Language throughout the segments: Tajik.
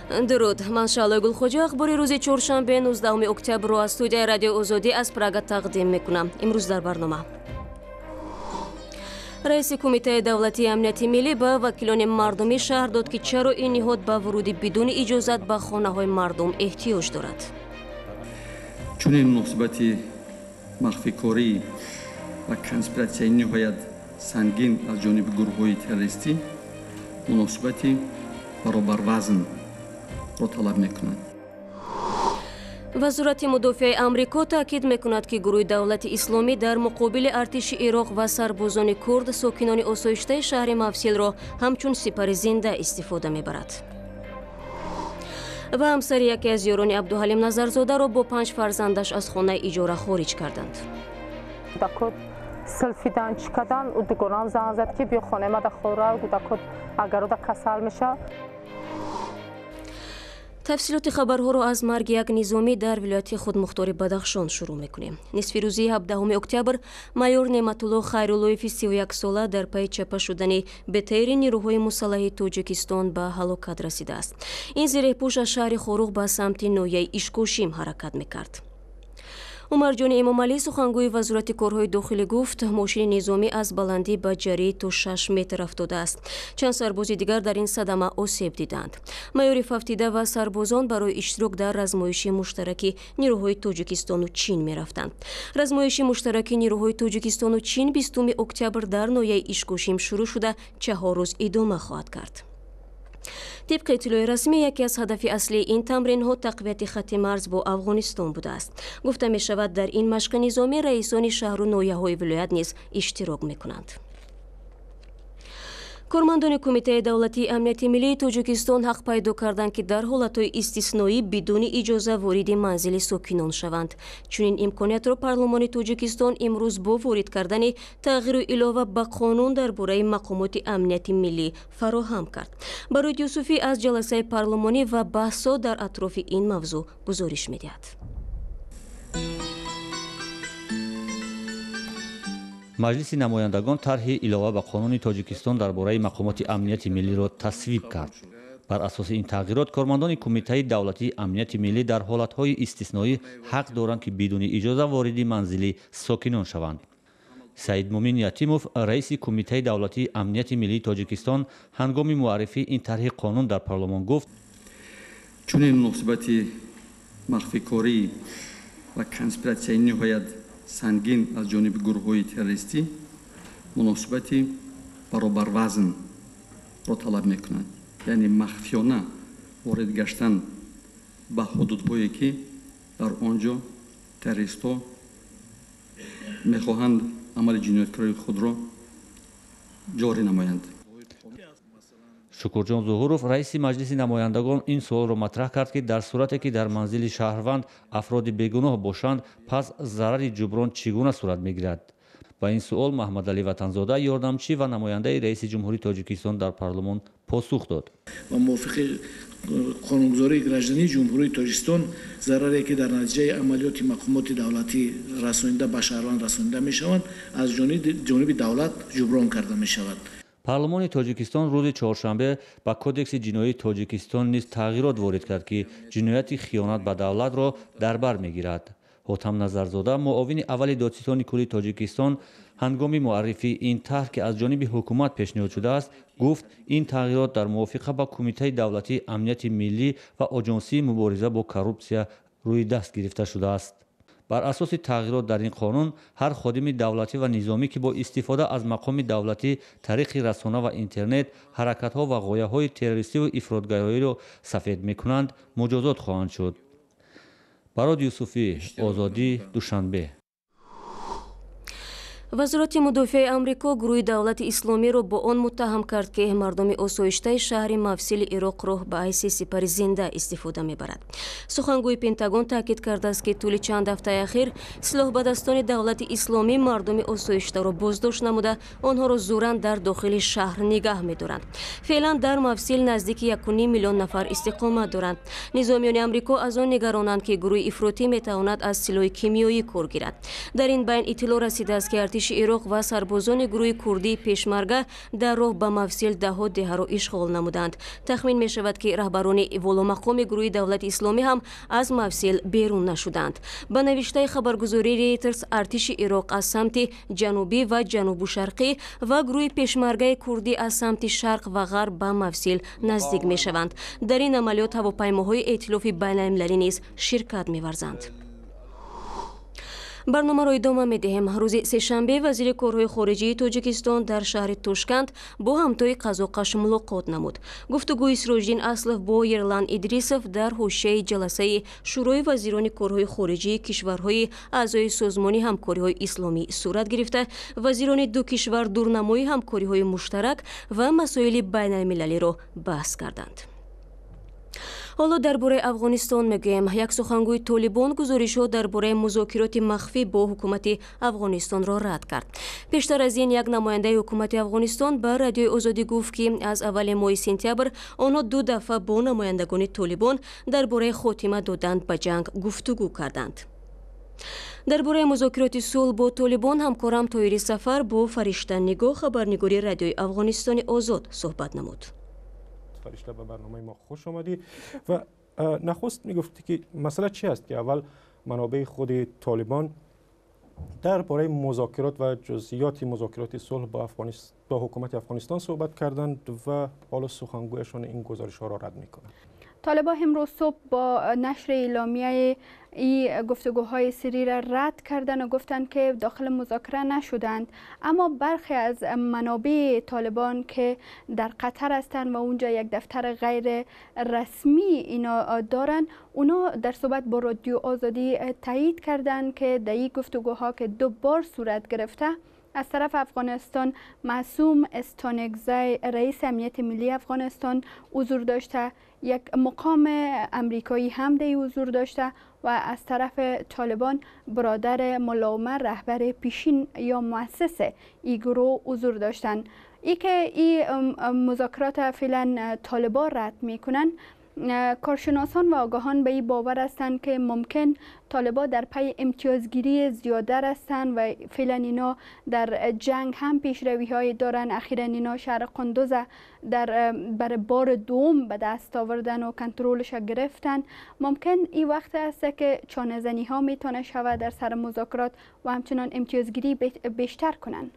Дуруд, ман Шаълои Гулхоҷа. Ахбори рӯзи чоршанбе 19 октябрро аз студияи Радиои Озодӣ аз Прага тақдим мекунам. Имрӯз дар барнома: раиси Кумитаи давлатии амнияти миллӣ ба вакилони мардумӣ шарҳ дод, ки чаро ин ниҳод ба вуруди бидуни иҷозат ба хонаҳои мардум эҳтиёҷ дорад. Чунин муносибати махфикорӣ ва конспиратсияи ниҳоят сангин аз ҷониби гурӯҳҳои террористӣ муносибати баробарвазнро талаб мекунад. Вазорати мудофиаи Амрико таъкид мекунад, ки гурӯҳи Давлати Исломӣ дар муқобили артиши Ироқ ва сарбозони курд сокинони осоиштаи шаҳри Мавсилро ҳамчун сипари зинда истифода мебарад. Ва ҳамсари яке аз ёрони Абдуҳалим Назарзодаро бо 5 фарзандаш аз хонаи иҷора хориҷ карданд. Силфидан чӣ кадан, ӯ дугонам занг зад, ки биё хонаи мада хора, гудакот агар ода касал меша. Тафсилоти хабарҳоро аз марги як низомӣ дар вилояти худмухтори Бадахшон шурӯъ мекунем. Нисфи рӯзи 17 октябр майор Неъматулло Хайруллоеви 31сола дар пайи чапа шудани БТРи нирӯҳои мусаллаҳи Тоҷикистон ба ҳалокат расидааст. Ин зиреҳпӯш аз шаҳри Хоруғ ба самти ноҳияи Ишкошим ҳаракат мекард. Умарҷони Эмомалӣ, сухангӯи Вазорати корҳои дохилӣ, гуфт, мошини низомӣ аз баландӣ ба ҷарии то 6 метр афтодааст. Чанд сарбози дигар дар ин садама осеб диданд. Майори фавтида ва сарбозон барои иштирок дар размоиши муштараки нирӯҳои Тоҷикистону Чин мерафтанд. Размоиши муштараки нирӯҳои Тоҷикистону Чин 20 октябр дар ноҳияи Ишкошим шурӯъ шуда, 4 рӯз идома хоҳад кард. Тибқи иттилои расмӣ, яке аз ҳадафи аслии ин тамринҳо тақвияти хатти марз бо Афғонистон будааст. Гуфта мешавад, дар ин машқи низомӣ раисони шаҳру ноҳияҳои вилоят низ иштирок мекунанд. Кормандони Кумитаи давлатии амнияти миллии Тоҷикистон ҳақ пайдо карданд, ки дар ҳолатҳои истисноӣ бидуни иҷоза вориди манзили сокинон шаванд. Чунин имкониятро Парлумони Тоҷикистон имрӯз бо ворид кардани тағйиру илова ба қонун дар бораи мақомоти амнияти миллӣ фароҳам кард. Барои Юсуфӣ аз ҷаласаи парлумонӣ ва баҳсҳо дар атрофи ин мавзӯъ гузориш медиҳад. Маҷлиси намояндагон тарҳи илова ба қонуни Тоҷикистон дар бораи мақомоти амнияти миллиро тасвиб кард. Бар асоси ин тағйирот, кормандони Кумитаи давлатии амнияти миллӣ дар ҳолатҳои истисноӣ ҳақ доранд, ки бидуни иҷоза вориди манзили сокинон шаванд. Саидмумин Ятимов, раиси Кумитаи давлатии амнияти миллии Тоҷикистон, ҳангоми муаррифии ин тарҳи қонун дар парлумон гуфт: чунин муносибати махфикорӣ ва конспиратсияи ниҳоят сангин аз ҷониби гурӯҳҳои террористӣ муносибати баробарвазнро талаб мекунад. Яъне махфиёна ворид гаштан ба ҳудудҳое, ки дар он ҷо террористҳо мехоҳанд амали ҷинояткории худро ҷорӣ намоянд. Шукурҷон Зуҳуров, раиси Маҷлиси намояндагон, ин суолро матраҳ кард, ки дар сурате ки дар манзили шаҳрванд афроди бегуноҳ бошанд, пас зарари ҷуброн чӣ гуна сурат мегирад? Ба ин суол Маҳмадалӣ Ватанзода, ёрдамчӣ ва намояндаи раиси Ҷумҳурии Тоҷикистон дар парлумон, посух дод. Ва мувофиқи қонунгузории граждании Ҷумҳурии Тоҷикистон, зараре ки дар натиҷаи амалиёти мақомоти давлатӣ расонида ба шаҳрванд расонида мешаванд, аз ҷониби давлат ҷуброн карда мешавад. Парлумони Тоҷикистон рӯзи чоршанбе ба Кодекси ҷиноии Тоҷикистон низ тағйирот ворид кард, ки ҷинояти хиёнат ба давлатро дар бар мегирад. Ҳотам Назарзода, муовини аввали додситони кулли Тоҷикистон, ҳангоми муаррифии ин тарҳ, ки аз ҷониби ҳукумат пешниҳод шудааст, гуфт, ин тағйирот дар мувофиқа ба Кумитаи давлатии амнияти миллӣ ва Оҷонсии мубориза бо коррупсия рӯи даст гирифта шудааст. Бар асоси тағйирот дар ин қонун, ҳар ходими давлатӣ ва низомӣ, ки бо истифода аз мақоми давлатӣ тариқи расона ва интернет ҳаракатҳо ва ғояҳои террористиву ифротгароиро сафед мекунанд, муҷозот хоҳанд шуд. Барод Юсуфӣ, Озодӣ, Душанбе. Вазорати мудофиаи Амрико гурӯҳи Давлати Исломиро бо он муттаҳам кард, ки мардуми осоиштаи шаҳри Мавсили Ироқро ба ҳайси сипари зинда истифода мебарад. Сухангӯи Пентагон таъкид кардааст, ки тӯли чанд ҳафтаи ахир силоҳбадастони Давлати Исломӣ мардуми осоиштаро боздошт намуда, онҳоро зӯран дар дохили шаҳр нигаҳ медоранд. Феълан дар Мавсил наздики 1,5 миллион нафар истиқомат доранд. Низомиёни Амрико аз он нигаронанд, ки гурӯҳи ифротӣ метавонад аз силоҳи кимиёӣ кор гирад. Дар ин байн иттилоъ расидааст, ки Артиши Ироқ ва сарбозони гурӯҳи курдии Пешмарга дар роҳ ба Мавсил даҳҳо деҳаро ишғол намуданд. Тахмин мешавад, ки раҳбарони воломақоми гурӯҳи Давлати Исломӣ ҳам аз Мавсил берун нашуданд. Ба навиштаи хабаргузории Рейтерс, артиши Ироқ аз самти ҷанубӣ ва ҷанубу шарқӣ ва гурӯҳи Пешмаргаи курдӣ аз самти шарқ ва ғарб ба Мавсил наздик мешаванд. Дар ин амалиёт ҳавопаймоҳои эътилофи байналмилалӣ низ ширкат меварзанд. Барномаро идома медиҳем. Рӯзи сешанбе вазири корҳои хориҷии Тоҷикистон дар шаҳри Тошканд бо ҳамтои қазоқаш мулоқот намуд. Гуфтугӯи Сироҷиддин Аслов бо Ерлан Идрисов дар ҳошияи ҷаласаи Шӯрои вазирони корҳои хориҷии кишварҳои аъзои Созмони ҳамкориҳои исломӣ сурат гирифта, вазирони ду кишвар дурнамои ҳамкориҳои муштарак ва масоили байналмилалиро баҳс карданд. Ҳоло дар бораи Афғонистон мегӯем. Як сухангӯи Толибон гузоришҳо дар бораи музокироти махфӣ бо ҳукумати Афғонистонро рад кард. Пештар аз ин як намояндаи ҳукумати Афғонистон ба Радиои Озодӣ гуфт, ки аз аввали моҳи сентябр онҳо ду дафъа бо намояндагони Толибон дар бораи хотима додан ба ҷанг гуфтугӯ карданд. Дар бораи музокироти сулҳ бо Толибон ҳамкорам Тоҳири Сафар бо Фаришта Нигоҳ, хабарнигори Радиои Афғонистони Озод, суҳбат намуд. Фаришта, ба барномаи мо хуш омадӣ. Ва нахуст мегуфтӣ, ки масъала чи аст, ки аввал манобеи худи Толибон дар бораи музокирот ва ҷузъиёти музокироти сулҳ бо ҳукумати Афғонистон суҳбат карданд ва ҳоло сухангӯяшон ин гузоришҳоро рад мекунанд. طالبان امروز صبح با نشر اعلامیه این گفتگوهای سری را رد کردن و گفتند که داخل مذاکره نشدند، اما برخی از منابع طالبان که در قطر هستند و اونجا یک دفتر غیر رسمی اینا دارن، اونا در صحبت با رادیو آزادی تایید کردند که در این گفتگوها که دو بار صورت گرفته، از طرف افغانستان معصوم استانکزی، رئیس امنیت ملی افغانستان، حضور داشته، یک مقام امریکایی هم در حضور داشته و از طرف طالبان برادر ملا عمر، رهبر پیشین یا مؤسس ای گروه، حضور داشتند. ای که این مذاکرات فعلا طالبان رد میکنن، کارشناسان و آگاهان به این باور هستند که ممکن طالبان در پی امتیازگیری زیاده هستند و فعلا اینا در جنگ هم پیشروی های دارن. اخیرا اینا شهر قندوز در بر بار دوم به دست آوردن و کنترلش گرفتن. ممکن این وقت است که چانه زنی ها میتونه شود در سر مذاکرات و همچنان امتیازگیری بیشتر کنن.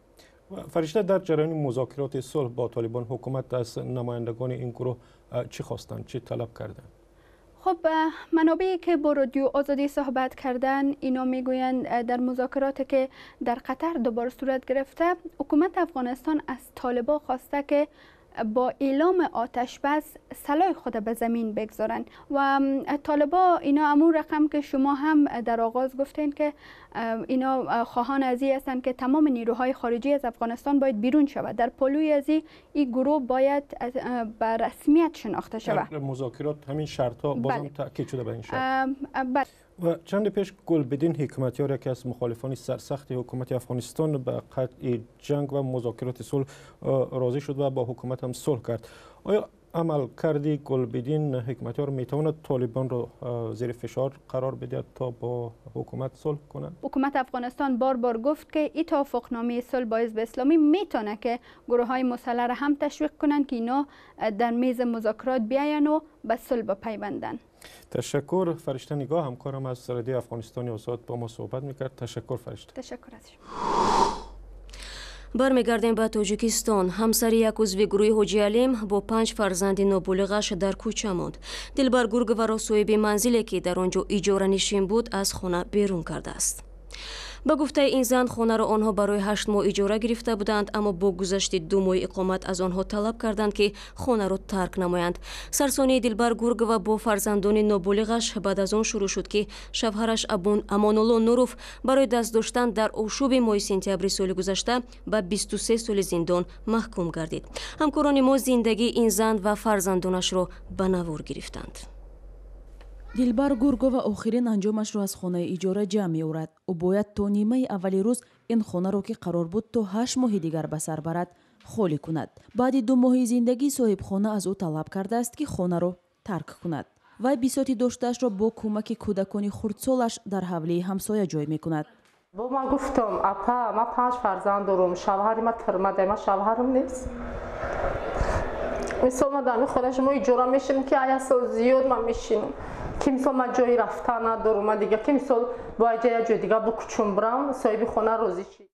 فرشته، در جریان مذاکرات صلح با طالبان حکومت از نمایندگان این گروه چی خواستند، چی طلب کردند؟ خب، منابعی که با رادیو آزادی صحبت کردن، اینا میگویند در مذاکرات که در قطر دوباره صورت گرفته، حکومت افغانستان از طالبان خواسته که با اعلام آتش بس سلاح خود به زمین بگذارن و طالبا اینا امون رقم که شما هم در آغاز گفتین که اینا خواهان ازی هستند که تمام نیروهای خارجی از افغانستان باید بیرون شود، در پلوی ازی این گروه باید به رسمیت شناخته شود. در مذاکرات همین شرط ها بازم تاکید شده به این شرط. بله. و چند پیش گلبدین حکمتیار، یکی از مخالفان سرسخت حکومت افغانستان، به قطع جنگ و مذاکرات صلح راضی شد و با حکومت هم صلح کرد. آیا عملکرد گلبدین حکمتیار میتواند طالبان را زیر فشار قرار بدهد تا با حکومت صلح کنند؟ حکومت افغانستان بار بار گفت که این توافقنامه صلح با حزب اسلامی میتونه که گروه های مسلح را هم تشویق کنند که اینا در میز مذاکرات بیاین و به صلح بپیوندن. تشکر. فرشته نگاه، همکارم از رادیو افغانستان آزاد با ما صحبت میکرد. تشکر فرشته. تشکر از شما. Бармегардем ба Тоҷикистон. Ҳамсари як узви гурӯҳи Ҳоҷи Алим бо панҷ фарзанди ноболиғаш дар кӯча монд. Дилбар Гурговаро соҳиби манзиле, ки дар он ҷо иҷоранишин буд, аз хона берун кардааст. Ба гуфтаи ин зан, хонаро онҳо барои 8 моҳ иҷора гирифта буданд, аммо бо гузашти 2 моҳи иқомат аз онҳо талаб карданд, ки хонаро тарк намоянд. Сарсонии Дилбар Гургова бо фарзандони ноболиғаш баъд аз он шурӯъ шуд, ки шавҳараш Амонулло Нуров барои даст доштан дар ошӯби моҳи сентябри соли гузашта ба 23 соли зиндон маҳкум гардид. Ҳамкорони мо зиндагии ин зан ва фарзандонашро ба навор гирифтанд. Дилбар Гургова охирин анҷомашро аз хонаи иҷора ҷамъ меорад. Ӯ бояд то нимаи аввали рӯз ин хонаро, ки қарор буд то 8 моҳи дигар ба сар барад, холӣ кунад. Баъди 2 моҳи зиндагӣ соҳибхона аз ӯ талаб кардааст, ки хонаро тарк кунад. Вай бисоти доштаашро бо кӯмаки кӯдакони хурдсолаш дар ҳавлии ҳамсоя ҷой мекунад. Бо ман гуфтам, апа, ман 5 фарзанд дорам, шавҳари ман тирмада, ман шавҳарам нест. Мисол ман дар хона шумо иҷора мешинам, ки ая сол зиёд ман мешинам. Ки мисол ман ҷои рафтан надорам, ман дига ки мисол бояд ҷои дига букучум бирам, соҳиби хона розӣ шид.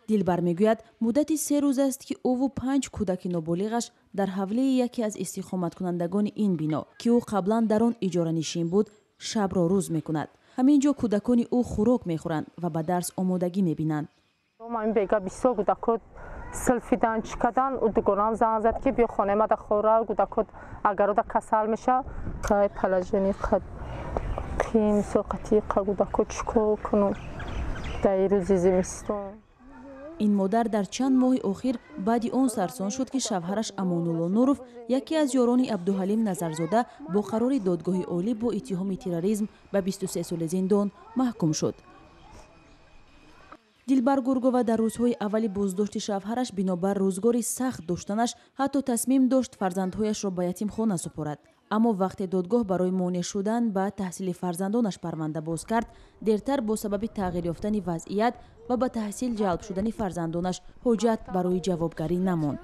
Дилбар мегӯяд, муддати 3 рӯз аст, ки ӯву 5 кӯдаки ноболиғаш дар ҳавлии яке аз истиқоматкунандагони ин бино, ки ӯ қаблан дар он иҷоранишин буд, шабро рӯз мекунад. Ҳамин ҷо кӯдакони ӯ хӯрок мехӯранд ва ба дарс омодагӣ мебинанд. Ман бега бисёр кӯдакот силфидан, чӣ кадан, ӯ дугонам занг зад, ки биё хонаи мада хӯра, кӯдакот агарода касал меша. Қай положени қад қим соқати қа кӯдакот чӣ кор кунам дар рӯзи зимистон. Ин модар дар чанд моҳи охир баъди он сарсон шуд, ки шавҳараш Амонулло Нуров, яке аз ёрони Абдуҳалим Назарзода, бо қарори додгоҳи олӣ бо иттиҳоми терроризм ба 23 соли зиндон маҳкум шуд. Дилбар Гургова дар рӯзҳои аввали боздошти шавҳараш бинобар рӯзгори сахт доштанаш ҳатто тасмим дошт фарзандҳояшро ба ятимхона супорад. Аммо вақте додгоҳ барои монеъ шудан ба таҳсили фарзандонаш парванда боз кард, дертар бо сабаби тағйир ёфтани вазъият ва ба таҳсил ҷалб шудани фарзандонаш ҳуҷҷат барои ҷавобгарӣ намонд.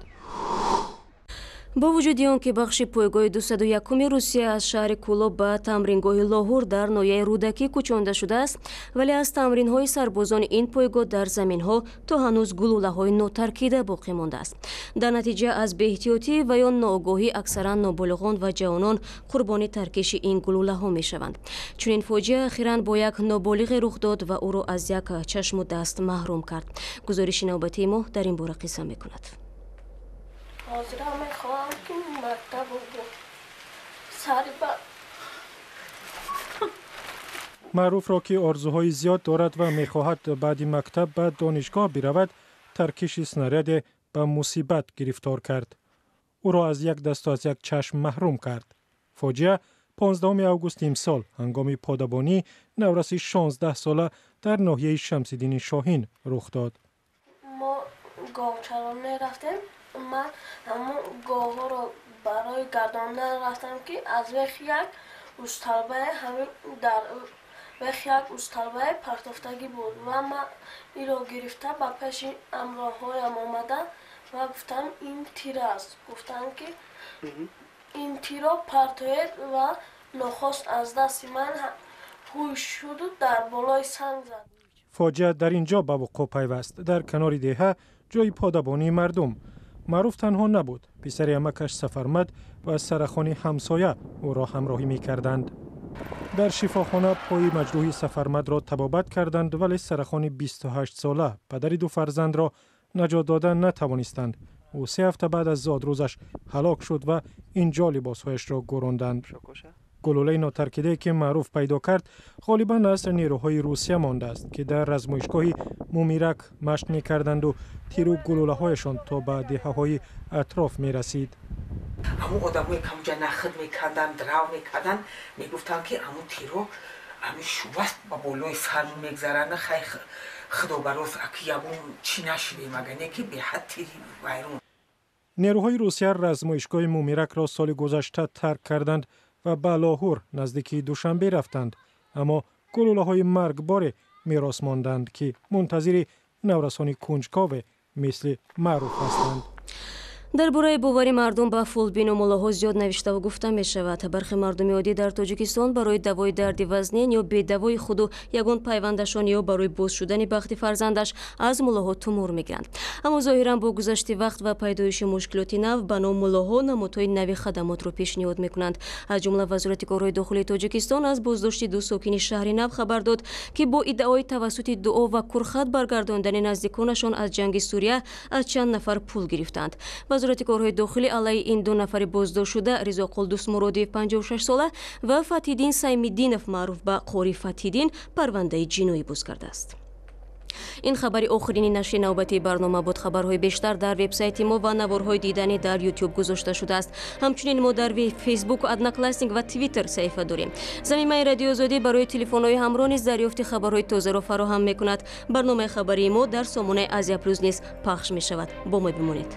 Бо вуҷуди он ки бахши пойгоҳи 201-уми Русия аз шаҳри Кӯлоб ба тамрингоҳи Лоҳур дар ноҳияи Рӯдакӣ кӯчонда шудааст, вале аз тамринҳои сарбозони ин пойгоҳ дар заминҳо то ҳанӯз гулӯлаҳои нотаркида боқӣ мондааст. Дар натиҷа аз беэҳтиётӣ ва ё ноогоҳӣ аксаран ноболиғон ва ҷавонон қурбони таркиши ин гулӯлаҳо мешаванд. Чунин фоҷиа ахиран бо як ноболиғе рух дод ва ӯро аз як чашму даст маҳрум кард. Гузориши навбатии мо дар ин бора қисса мекунад. Ҳозира мехоҳам, ки мактабу сари ба Маъруфро, ки орзуҳои зиёд дорад ва мехоҳад баъди мактаб ба донишгоҳ биравад, таркиши снаряде ба мусибат гирифтор кард. Ӯро аз як дасту аз як чашм маҳрум кард. Фоҷиа 15 августи имсол ҳангоми подабонӣ навраси 16 сола дар ноҳияи Шамсиддини Шоҳин рух дод. Мо говчарон мерафтем. Ман ҳамон говҳоро барои гардондан рафтам, ки аз вехи як усталбае ҳамин дар вехи як усталбае партофтагӣ буд ва ман инро гирифта ба пеши ҳамроҳҳоям омада ва гуфтам, ин тир аст. Гуфтам, ки ин тирро партоед ва нохост аз дасти ман ҳуй шуду дар болои санг зад. Фоҷиа дар ин ҷо ба вуқӯъ пайваст, дар канори деҳа, ҷои подабонии мардум. Маъруф танҳо набуд. Писари амакаш Сафармад ва сарахони ҳамсоя ӯро ҳамроҳӣ мекарданд. Дар шифохона пои маҷрӯҳи Сафармадро табобат карданд, вале сарахони 28 сола, падари ду фарзандро наҷот дода натавонистанд. Ӯ 3 ҳафта баъд аз зодрӯзаш ҳалок шуд ва ин ҷо либосҳояшро гӯронданд. Гулӯлаи нотаркидае, ки Маъруф пайдо кард, ғолибан аз нерӯҳои Русия мондааст, ки дар размоишгоҳи Мумирак машқ мекарданду тиру гулӯлаҳояшон то ба деҳаҳои атроф мерасид. Ҳамун одамое ки ҳамунҷа нахд мекарданд, драв мекарданд, мегуфтанд, ки ҳамун тиро ҳамин шуваст ба болои сар мегзаранд. Хай, худо бароз, аки ягон чӣ нашидем, агар не ки беҳад тири вайрон. Нерӯҳои Русия размоишгоҳи Мумиракро соли гузашта тарк карданд ва ба Лоҳур наздики Душанбе рафтанд, аммо гулӯлаҳои маргборе мерос монданд, ки мунтазири наврасони кунҷкове мисли Маъруф ҳастанд. Дар бораи бовари мардум ба фолбину муллоҳо зиёд навиштаву гуфта мешавад. Бархе мардуми оддӣ дар Тоҷикистон барои давои дарди вазнин ё бедавои худу ягон пайвандашон ё барои боз шудани бахти фарзандаш аз муллоҳо тумор мегиранд. Аммо зоҳиран бо гузашти вақт ва пайдоиши мушкилоти нав ба ном муллоҳо намудҳои нави хадамотро пешниҳод мекунанд. Аз ҷумла Вазорати корҳои дохилии Тоҷикистон аз боздошти ду сокини шаҳри Нав хабар дод, ки бо иддаои тавассути дуо ва курхат баргардондани наздиконашон аз ҷанги Сурия аз чанд нафар пул гирифтанд. Вазорати корҳои дохилӣ алайҳи ин ду нафари боздоштшуда, Ризоқул Дустмуродиев, 56 сола, ва Фатҳиддин Саймиддинов, маъруф ба Қори Фатҳиддин, парвандаи ҷиноӣ боз кардааст. Ин хабари охирини нашри навбатии барнома буд. Хабарҳои бештар дар вебсайти мо ва наворҳои диданӣ дар Ютуб гузошта шудааст. Ҳамчунин мо дар Фейсбук, Одноклассник ва Твиттер саҳифа дорем. Замимаи Радиоозодӣ барои телефонҳои ҳамроҳ низ дарёфти хабарҳои тозаро фароҳам мекунад. Барномаи хабарии мо дар сомонаи Азия Плюс низ пахш мешавад. Бо мо бимонед.